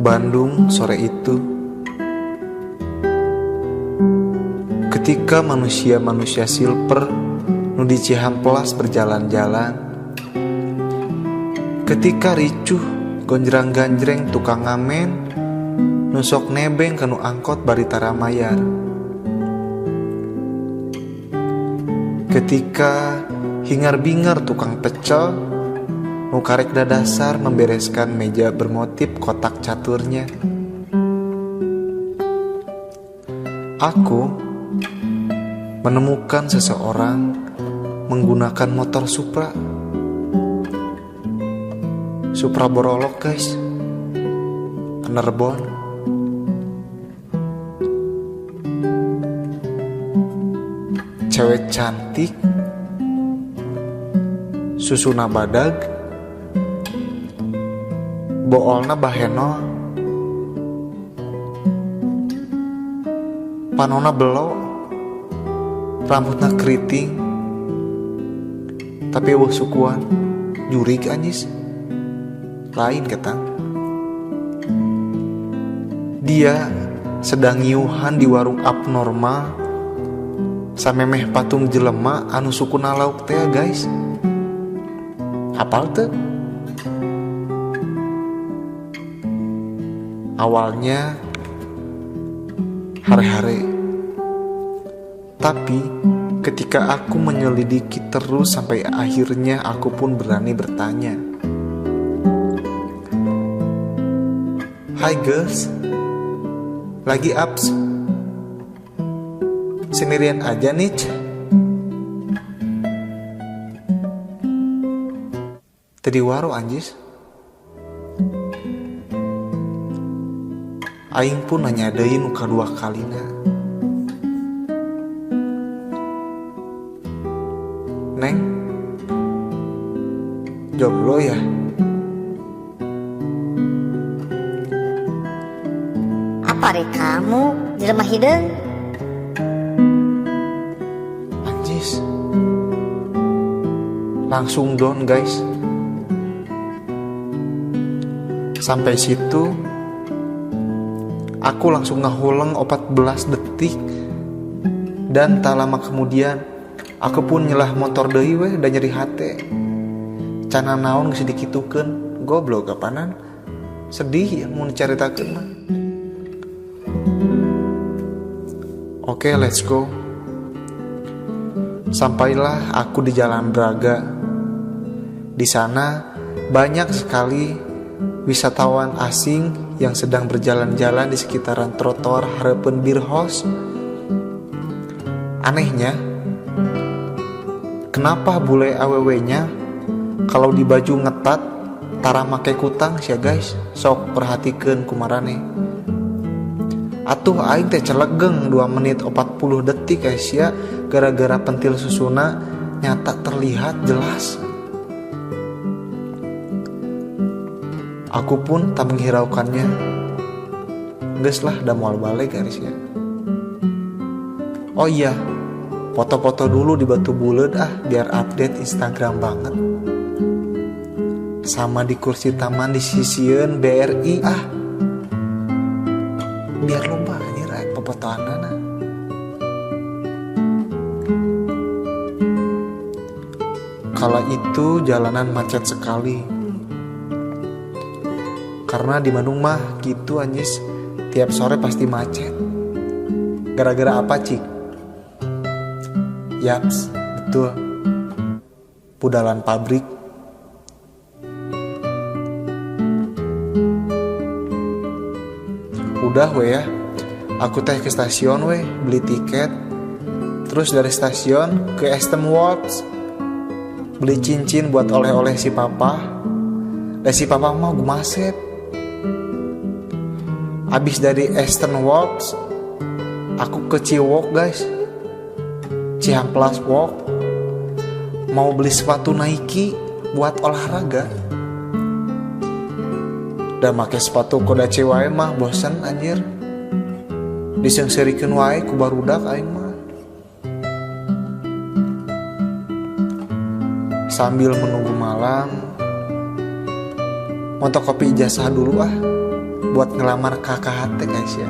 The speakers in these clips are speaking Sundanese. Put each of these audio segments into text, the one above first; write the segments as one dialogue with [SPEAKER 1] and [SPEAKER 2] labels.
[SPEAKER 1] Bandung sore itu, ketika manusia-manusia silper nu di Cihampelas berjalan-jalan, ketika ricuh gonjrang-ganjreng tukang ngamen nu sok nebeng kanu angkot bari tara mayar, ketika hingar-bingar tukang pecel nu karek dadasar membereskan meja bermotif kotak caturnya, aku menemukan seseorang menggunakan motor Supra. Supra borolok guys, enerbon. Cewek cantik, susuna badag, boolna baheno, panona belo, rambutna keriting, tapi eueuh sukuan, jurig anjis, lain ketang. Dia sedang ngiuhan di warung abnormal, samemeh patung jelema anu sukuna lauk teh guys. Apal teu? Awalnya hare-hare, tapi ketika aku menyelidiki terus sampai akhirnya aku pun berani bertanya. Hai girls, lagi ups? Sendirian aja nih. Tadi waro anjis. Aing pun nanya deui nu kadua kalina. Neng, jomblo ya?
[SPEAKER 2] Apa rek kamu jelema hideung?
[SPEAKER 1] Anjis. Langsung down guys. Sampai situ aku langsung ngahuleng 14 detik. Dan tak lama kemudian aku pun nyelah motor deui weh dan nyeri hate. Cana naon geus dikitukeun, goblok kapanan. Sedih mun dicaritakeun mah. Oke, let's go. Sampailah aku di Jalan Braga. Di sana banyak sekali wisatawan asing yang sedang berjalan-jalan di sekitaran trotoar hareupeun beer house. Anehnya, kenapa bule awewe-nya kalau di baju ngetat tara make kutang sia guys? Sok perhatikeun kumarane. Atuh aing teh celegeng 2 menit 40 detik guys ya, gara-gara pentil susuna nyata terlihat jelas. Aku pun tak menghiraukannya. Geus lah, da moal balik garis ya. Oh iya, foto-foto dulu di Batu Buleud ah, biar update Instagram banget. Sama di kursi taman di sisieun BRI ah. Biar loba anjir popotoanana. Kala itu jalanan macet sekali. Karena di Bandung mah gitu anjis, tiap sore pasti macet. Gara-gara apa cik? Yaps, betul. Pudalan pabrik. Udah we ya, aku teh ke stasiun we, beli tiket. Terus dari stasiun ke Eastern World, beli cincin buat oleh-oleh si papa. Dan si papa mah gumasep. Abis dari Eastern World, aku ke Ciwalk guys, Cihampelas Walk. Mau beli sepatu Nike buat olahraga. Dan make sepatu koda wae mah bosen anjir. Diseungseurikeun wae ku barudak aing mah. Sambil menunggu malam, motokopi ijazah dulu ah. Buat ngelamar KKHT guys ya.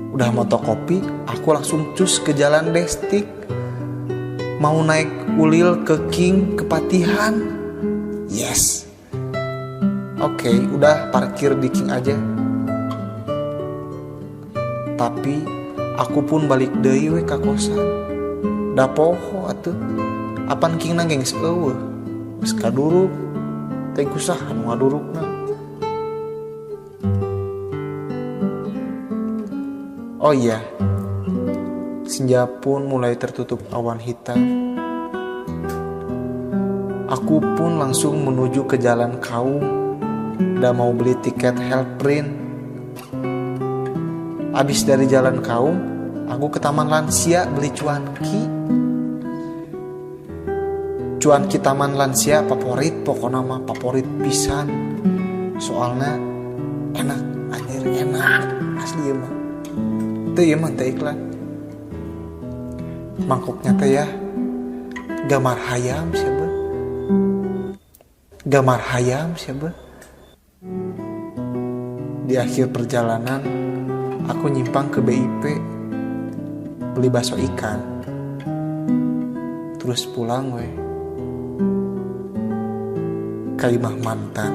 [SPEAKER 1] Udah motokopi, aku langsung cus ke Jalan Destik. Mau naik ulil ke King Kepatihan. Yes. Oke, udah parkir di King aja. Tapi aku pun balik deui we ka kosan. Da poho atuh. Apan King na geus eueuh. Geus kaduruk. Teh kusaha nu ngadurukna. Oh iya, senja pun mulai tertutup awan hitam. Aku pun langsung menuju ke Jalan Kaum. Udah mau beli tiket Hellprint. Abis dari Jalan Kaum, aku ke Taman Lansia beli cuanki. Cuanki Taman Lansia favorit, pokoknya mah favorit pisan. Soalnya enak, anjir enak, asli ya mah. Itu ya mah teh iklan. Mangkoknya teh ya gambar hayam siapa? Gambar hayam siapa? Di akhir perjalanan aku nyimpang ke BIP beli bakso ikan. Terus pulang weh ka imah mantan.